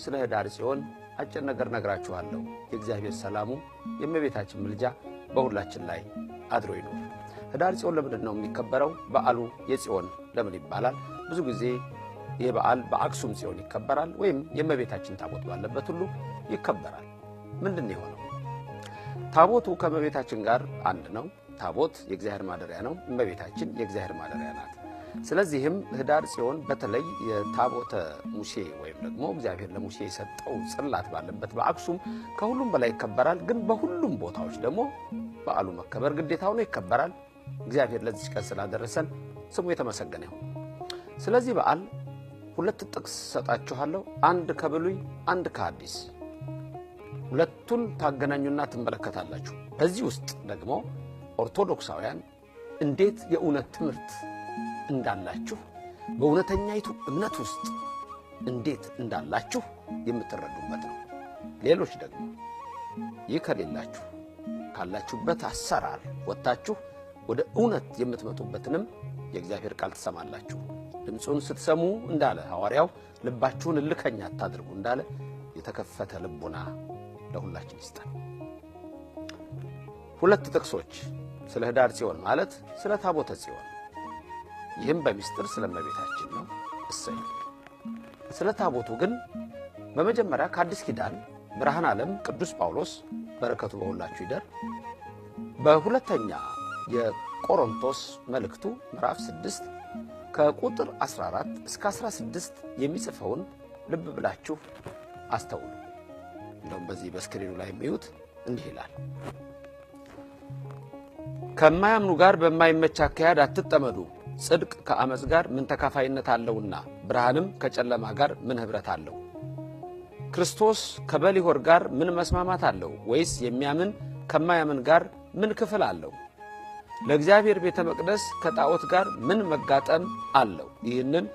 ስለ ህዳር ጽዮን አጭር ነገር ነግራችኋለሁ። የእግዚአብሔር ሰላሙ የእመቤታችን ምልጃ በሁላችን ላይ አድሮ ይኑር። ህዳር ጽዮን ለምንድን ነው የሚከበረው? በዓሉ የጽዮን ለምን ይባላል? ብዙ ጊዜ ይህ በዓል በአክሱም ጽዮን ይከበራል፣ ወይም የእመቤታችን ታቦት ባለበት ሁሉ ይከበራል። ምንድን ነው የሆነው? ታቦቱ ከእመቤታችን ጋር አንድ ነው። ታቦት የእግዚአብሔር ማደሪያ ነው። እመቤታችን የእግዚአብሔር ማደሪያ ናት። ስለዚህም ህዳር ጽዮን በተለይ የታቦተ ሙሴ ወይም ደግሞ እግዚአብሔር ለሙሴ የሰጠው ጽላት ባለበት በአክሱም ከሁሉም በላይ ይከበራል። ግን በሁሉም ቦታዎች ደግሞ በዓሉ መከበር ግዴታ ሆኖ ይከበራል። እግዚአብሔር ለዚች ቀን ስላደረሰን ስሙ የተመሰገነ ይሁን። ስለዚህ በዓል ሁለት ጥቅስ ሰጣችኋለሁ። አንድ ከብሉይ አንድ ከሐዲስ። ሁለቱን ታገናኙና ትመለከታላችሁ። በዚህ ውስጥ ደግሞ ኦርቶዶክሳውያን እንዴት የእውነት ትምህርት እንዳላችሁ፣ በእውነተኛይቱ እምነት ውስጥ እንዴት እንዳላችሁ የምትረዱበት ነው። ሌሎች ደግሞ ይህ ከሌላችሁ ካላችሁበት አሰራር ወጥታችሁ ወደ እውነት የምትመጡበትንም የእግዚአብሔር ቃል ትሰማላችሁ። ድምፁን ስትሰሙ እንዳለ ሐዋርያው ልባችሁን እልከኛ አታድርጉ እንዳለ የተከፈተ ልቡና ለሁላችን ይስጠን። ሁለት ጥቅሶች ስለ ህዳር ጽዮን ማለት ስለ ታቦተ ጽዮን፣ ይህም በሚስጥር ስለ እመቤታችን ነው። እሰይ። ስለ ታቦቱ ግን በመጀመሪያ ከአዲስ ኪዳን ብርሃን ዓለም ቅዱስ ጳውሎስ በረከቱ በሁላችሁ ይደር፣ በሁለተኛ የቆሮንቶስ መልእክቱ ምዕራፍ 6 ከቁጥር 14 እስከ 16 የሚጽፈውን ልብ ብላችሁ አስተውሉ። እንደውም በዚህ በስክሪኑ ላይ የሚዩት እንዲህ ይላል። ከማያምኑ ጋር በማይመች አካሄድ አትጠመዱ። ጽድቅ ከአመፅ ጋር ምን ተካፋይነት አለውና? ብርሃንም ከጨለማ ጋር ምን ኅብረት አለው? ክርስቶስ ከበሊሆር ጋር ምን መስማማት አለው? ወይስ የሚያምን ከማያምን ጋር ምን ክፍል አለው? ለእግዚአብሔር ቤተ መቅደስ ከጣዖት ጋር ምን መጋጠም አለው? ይህንን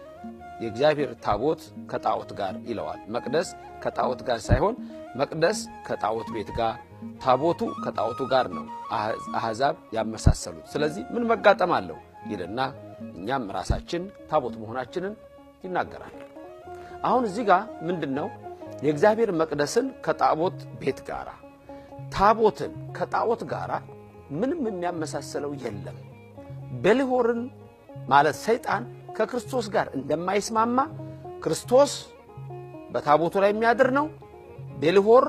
የእግዚአብሔር ታቦት ከጣዖት ጋር ይለዋል። መቅደስ ከጣዖት ጋር ሳይሆን መቅደስ ከጣዖት ቤት ጋር፣ ታቦቱ ከጣዖቱ ጋር ነው አሕዛብ ያመሳሰሉት። ስለዚህ ምን መጋጠም አለው ይልና እኛም ራሳችን ታቦት መሆናችንን ይናገራል። አሁን እዚህ ጋር ምንድን ነው የእግዚአብሔር መቅደስን ከጣዖት ቤት ጋር፣ ታቦትን ከጣዖት ጋር ምንም የሚያመሳሰለው የለም። ቤልሆርን ማለት ሰይጣን ከክርስቶስ ጋር እንደማይስማማ፣ ክርስቶስ በታቦቱ ላይ የሚያድር ነው፣ ቤልሆር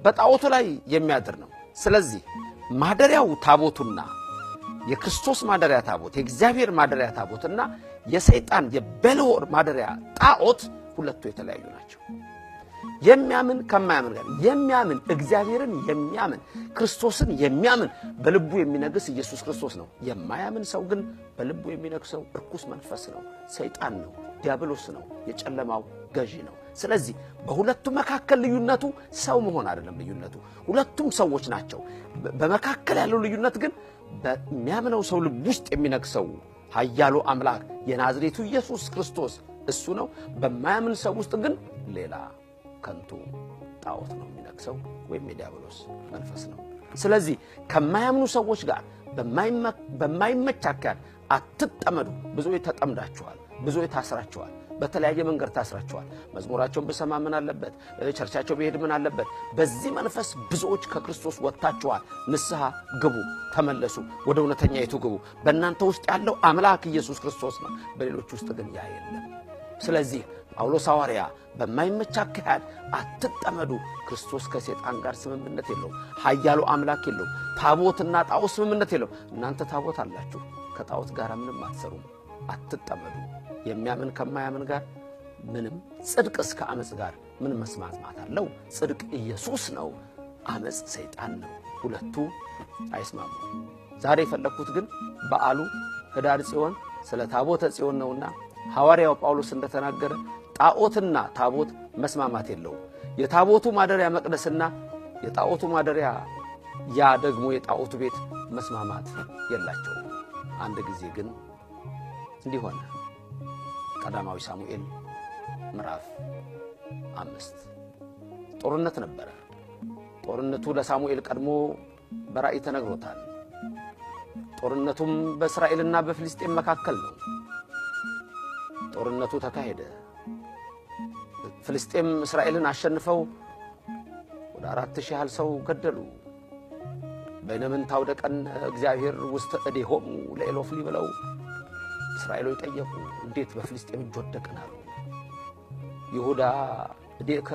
በጣዖቱ ላይ የሚያድር ነው። ስለዚህ ማደሪያው ታቦቱና የክርስቶስ ማደሪያ ታቦት፣ የእግዚአብሔር ማደሪያ ታቦትና የሰይጣን የቤልሆር ማደሪያ ጣዖት ሁለቱ የተለያዩ ናቸው። የሚያምን ከማያምን ጋር፣ የሚያምን እግዚአብሔርን የሚያምን ክርስቶስን የሚያምን በልቡ የሚነግስ ኢየሱስ ክርስቶስ ነው። የማያምን ሰው ግን በልቡ የሚነግሰው እርኩስ መንፈስ ነው፣ ሰይጣን ነው፣ ዲያብሎስ ነው፣ የጨለማው ገዢ ነው። ስለዚህ በሁለቱ መካከል ልዩነቱ ሰው መሆን አይደለም። ልዩነቱ ሁለቱም ሰዎች ናቸው። በመካከል ያለው ልዩነት ግን በሚያምነው ሰው ልብ ውስጥ የሚነግሰው ኃያሉ አምላክ የናዝሬቱ ኢየሱስ ክርስቶስ እሱ ነው። በማያምን ሰው ውስጥ ግን ሌላ ከንቱ ጣዖት ነው የሚነግሰው፣ ወይም የዲያብሎስ መንፈስ ነው። ስለዚህ ከማያምኑ ሰዎች ጋር በማይመች አካሄድ አትጠመዱ። ብዙዎች ተጠምዳችኋል፣ ብዙዎች ታስራችኋል፣ በተለያየ መንገድ ታስራችኋል። መዝሙራቸውን ብሰማ ምን አለበት? ቸርቻቸው ብሄድ ምን አለበት? በዚህ መንፈስ ብዙዎች ከክርስቶስ ወጥታችኋል። ንስሐ ግቡ፣ ተመለሱ፣ ወደ እውነተኛይቱ ግቡ። በእናንተ ውስጥ ያለው አምላክ ኢየሱስ ክርስቶስ ነው። በሌሎች ውስጥ ግን ያ የለም። ስለዚህ ጳውሎስ ሐዋርያ በማይመች አካሄድ አትጠመዱ። ክርስቶስ ከሰይጣን ጋር ስምምነት የለውም። ኃያሉ አምላክ የለውም። ታቦትና ጣዖት ስምምነት የለውም። እናንተ ታቦት አላችሁ፣ ከጣዖት ጋር ምንም አትሰሩም። አትጠመዱ። የሚያምን ከማያምን ጋር ምንም፣ ጽድቅስ ከአመፅ ጋር ምን መስማማት አለው? ጽድቅ ኢየሱስ ነው፣ አመፅ ሰይጣን ነው። ሁለቱ አይስማሙም። ዛሬ የፈለግኩት ግን በዓሉ ህዳር ጽዮን ስለ ታቦተ ጽዮን ነውና ሐዋርያው ጳውሎስ እንደተናገረ ጣዖትና ታቦት መስማማት የለውም። የታቦቱ ማደሪያ መቅደስና የጣዖቱ ማደሪያ ያ ደግሞ የጣዖቱ ቤት መስማማት የላቸውም። አንድ ጊዜ ግን እንዲህ ሆነ። ቀዳማዊ ሳሙኤል ምዕራፍ 5 ጦርነት ነበረ። ጦርነቱ ለሳሙኤል ቀድሞ በራእይ ተነግሮታል። ጦርነቱም በእስራኤልና በፍልስጤም መካከል ነው። ጦርነቱ ተካሄደ። ፍልስጤም እስራኤልን አሸንፈው ወደ 4000 ያህል ሰው ገደሉ። በይነምን ታውደቀን እግዚአብሔር ውስተ እዴሆሙ ለኤሎፍሊ ብለው እስራኤሎች ጠየቁ። እንዴት በፍልስጤም እጅ ወደቅን አሉ። ይሁዳ እዴከ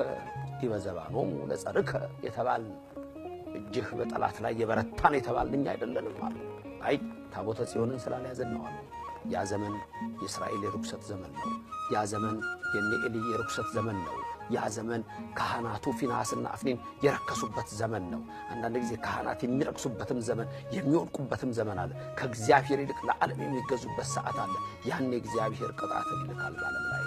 ዲበ ዘባኖሙ ለጸርከ የተባልን እጅህ በጠላት ላይ የበረታን የተባልን እኛ አይደለንም አሉ። አይ ታቦተ ጽዮንን ስላልያዘን ነው አሉ። ያ ዘመን የእስራኤል የርኩሰት ዘመን ነው። ያ ዘመን የነ ኤሊ የርኩሰት ዘመን ነው። ያ ዘመን ካህናቱ ፊንሐስና አፍኒን የረከሱበት ዘመን ነው። አንዳንድ ጊዜ ካህናት የሚረክሱበትም ዘመን የሚወድቁበትም ዘመን አለ። ከእግዚአብሔር ይልቅ ለዓለም የሚገዙበት ሰዓት አለ። ያን እግዚአብሔር ቅጣትን ይልካል በዓለም ላይ።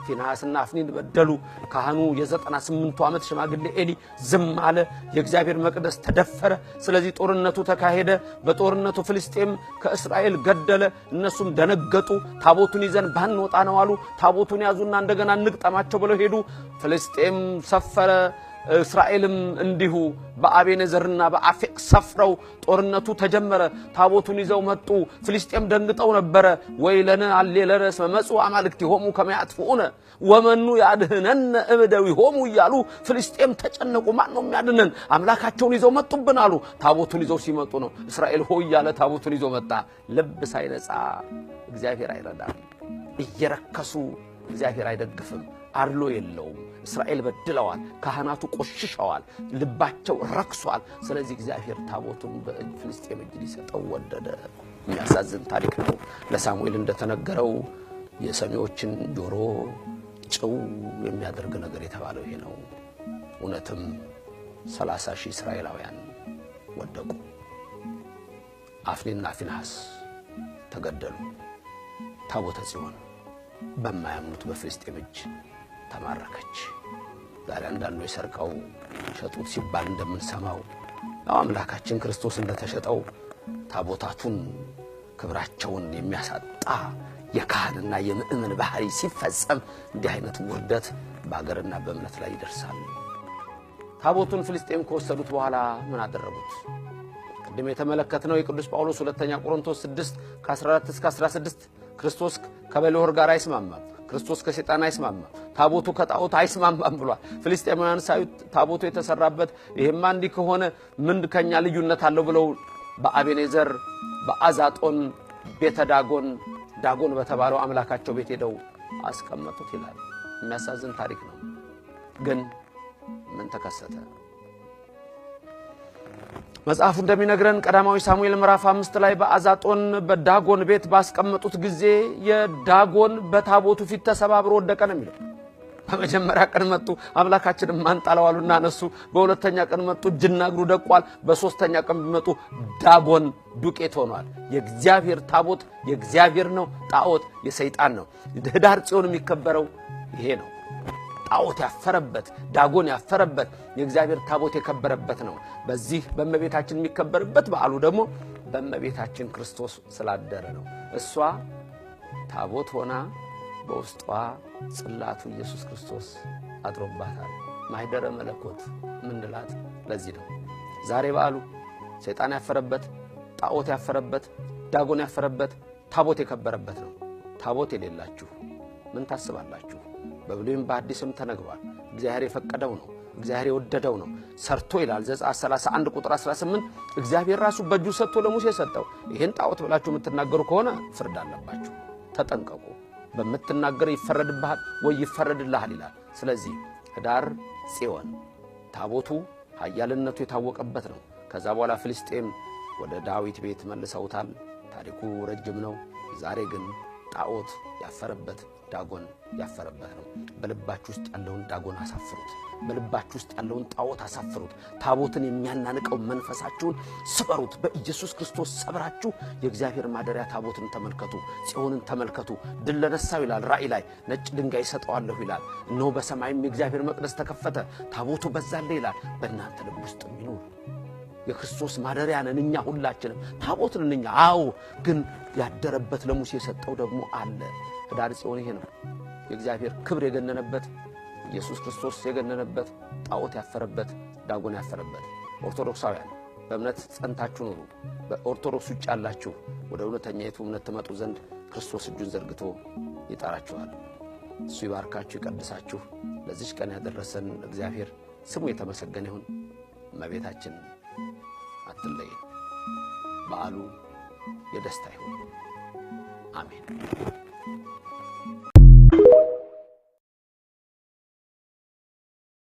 ፊንሐስና አፍኒን በደሉ። ካህኑ የ98ቱ ዓመት ሽማግሌ ኤሊ ዝም አለ። የእግዚአብሔር መቅደስ ተደፈረ። ስለዚህ ጦርነቱ ተካሄደ። በጦርነቱ ፍልስጤም ከእስራኤል ገደለ። እነሱም ደነገጡ። ታቦቱን ይዘን ባንወጣ ነው አሉ። ታቦቱን ያዙና እንደገና እንግጠማቸው ብለው ሄዱ። ፍልስጤም ሰፈረ። እስራኤልም እንዲሁ በአቤኔዘርና በአፌቅ ሰፍረው ጦርነቱ ተጀመረ። ታቦቱን ይዘው መጡ። ፍልስጤም ደንግጠው ነበረ። ወይለነ አሌለነ እስመ መጹ አማልክቲሆሙ ከመ ያጥፍኡነ ወመኑ ያድህነነ እምደዊሆሙ እያሉ ፍልስጤም ተጨነቁ። ማን ነው የሚያድነን? አምላካቸውን ይዘው መጡብን አሉ። ታቦቱን ይዘው ሲመጡ ነው እስራኤል ሆይ እያለ ታቦቱን ይዞ መጣ። ልብ ሳይነጻ እግዚአብሔር አይረዳም። እየረከሱ እግዚአብሔር አይደግፍም። አድሎ የለውም። እስራኤል በድለዋል። ካህናቱ ቆሽሸዋል። ልባቸው ረክሷል። ስለዚህ እግዚአብሔር ታቦቱን በፍልስጤም እጅ ሊሰጠው ወደደ። የሚያሳዝን ታሪክ ነው። ለሳሙኤል እንደተነገረው የሰሚዎችን ጆሮ ጭው የሚያደርግ ነገር የተባለው ይሄ ነው። እውነትም 30,000 እስራኤላውያን ወደቁ። አፍኒንና ፊንሐስ ተገደሉ። ታቦተ ጽዮን በማያምኑት በፍልስጤም እጅ ተማረከች። ዛሬ አንዳንዶች ሰርቀው ሸጡት ሲባል እንደምንሰማው ያው አምላካችን ክርስቶስ እንደተሸጠው ታቦታቱን ክብራቸውን የሚያሳጣ የካህንና የምእመን ባህሪ ሲፈጸም እንዲህ አይነት ውርደት በአገርና በእምነት ላይ ይደርሳል። ታቦቱን ፍልስጤም ከወሰዱት በኋላ ምን አደረጉት? ቅድም የተመለከትነው የቅዱስ ጳውሎስ ሁለተኛ ቆሮንቶስ 6 ከ14 እስከ 16 ክርስቶስ ከበልሆር ጋር አይስማማም፣ ክርስቶስ ከሰይጣን አይስማማም፣ ታቦቱ ከጣዖት አይስማማም ብሏል። ፍልስጤማውያን ሳዩት ታቦቱ የተሰራበት ይሄማ እንዲህ ከሆነ ምን ከኛ ልዩነት አለው ብለው በአቤኔዘር በአዛጦን ቤተ ዳጎን ዳጎን በተባለው አምላካቸው ቤት ሄደው አስቀመጡት ይላል። የሚያሳዝን ታሪክ ነው። ግን ምን ተከሰተ? መጽሐፉ እንደሚነግረን ቀዳማዊ ሳሙኤል ምዕራፍ 5 ላይ በአዛጦን በዳጎን ቤት ባስቀመጡት ጊዜ የዳጎን በታቦቱ ፊት ተሰባብሮ ወደቀ ነው የሚለው። በመጀመሪያ ቀን መጡ፣ አምላካችንን ማን ጣለው አሉና አነሱ። በሁለተኛ ቀን መጡ፣ እጅና እግሩ ደቋል። በሶስተኛ ቀን ቢመጡ ዳጎን ዱቄት ሆኗል። የእግዚአብሔር ታቦት የእግዚአብሔር ነው፣ ጣዖት የሰይጣን ነው። ህዳር ጽዮን የሚከበረው ይሄ ነው። ጣዖት ያፈረበት፣ ዳጎን ያፈረበት፣ የእግዚአብሔር ታቦት የከበረበት ነው። በዚህ በእመቤታችን የሚከበርበት በዓሉ ደግሞ በእመቤታችን ክርስቶስ ስላደረ ነው። እሷ ታቦት ሆና በውስጧ ጽላቱ ኢየሱስ ክርስቶስ አድሮባታል። ማኅደረ መለኮት ምንላት ለዚህ ነው። ዛሬ በዓሉ ሰይጣን ያፈረበት፣ ጣዖት ያፈረበት፣ ዳጎን ያፈረበት፣ ታቦት የከበረበት ነው። ታቦት የሌላችሁ ምን ታስባላችሁ? በብሉይም በአዲስም ተነግሯል። እግዚአብሔር የፈቀደው ነው። እግዚአብሔር የወደደው ነው። ሰርቶ ይላል ዘጸአት 31 ቁጥር 18 እግዚአብሔር ራሱ በእጁ ሰጥቶ ለሙሴ ሰጠው። ይሄን ጣዖት ብላችሁ የምትናገሩ ከሆነ ፍርድ አለባችሁ። ተጠንቀቁ። በምትናገር ይፈረድብሃል ወይ ይፈረድልሃል ይላል። ስለዚህ ህዳር ጽዮን ታቦቱ ኃያልነቱ የታወቀበት ነው። ከዛ በኋላ ፍልስጤም ወደ ዳዊት ቤት መልሰውታል። ታሪኩ ረጅም ነው። ዛሬ ግን ጣዖት ያፈረበት፣ ዳጎን ያፈረበት ነው። በልባችሁ ውስጥ ያለውን ዳጎን አሳፍሩት። በልባችሁ ውስጥ ያለውን ጣዖት አሳፍሩት። ታቦትን የሚያናንቀው መንፈሳችሁን ስበሩት። በኢየሱስ ክርስቶስ ሰብራችሁ የእግዚአብሔር ማደሪያ ታቦትን ተመልከቱ፣ ጽዮንን ተመልከቱ። ድል ለነሳው ይላል ራእይ ላይ ነጭ ድንጋይ ሰጠዋለሁ ይላል። እነሆ በሰማይም የእግዚአብሔር መቅደስ ተከፈተ፣ ታቦቱ በዛለ ይላል። በእናንተ ልብ ውስጥ የሚኖር የክርስቶስ ማደሪያ ነን እኛ ሁላችንም፣ ታቦት ነን እኛ። አዎ፣ ግን ያደረበት ለሙሴ የሰጠው ደግሞ አለ። ህዳር ጽዮን ይሄ ነው። የእግዚአብሔር ክብር የገነነበት፣ ኢየሱስ ክርስቶስ የገነነበት፣ ጣዖት ያፈረበት፣ ዳጎን ያፈረበት። ኦርቶዶክሳውያን በእምነት ጸንታችሁ ኑሩ። በኦርቶዶክስ ውጭ ያላችሁ ወደ እውነተኛይቱ እምነት ትመጡ ዘንድ ክርስቶስ እጁን ዘርግቶ ይጠራችኋል። እሱ ይባርካችሁ ይቀድሳችሁ። ለዚች ቀን ያደረሰን እግዚአብሔር ስሙ የተመሰገነ ይሁን። እመቤታችን አትለይን። በዓሉ የደስታ ይሁን። አሜን።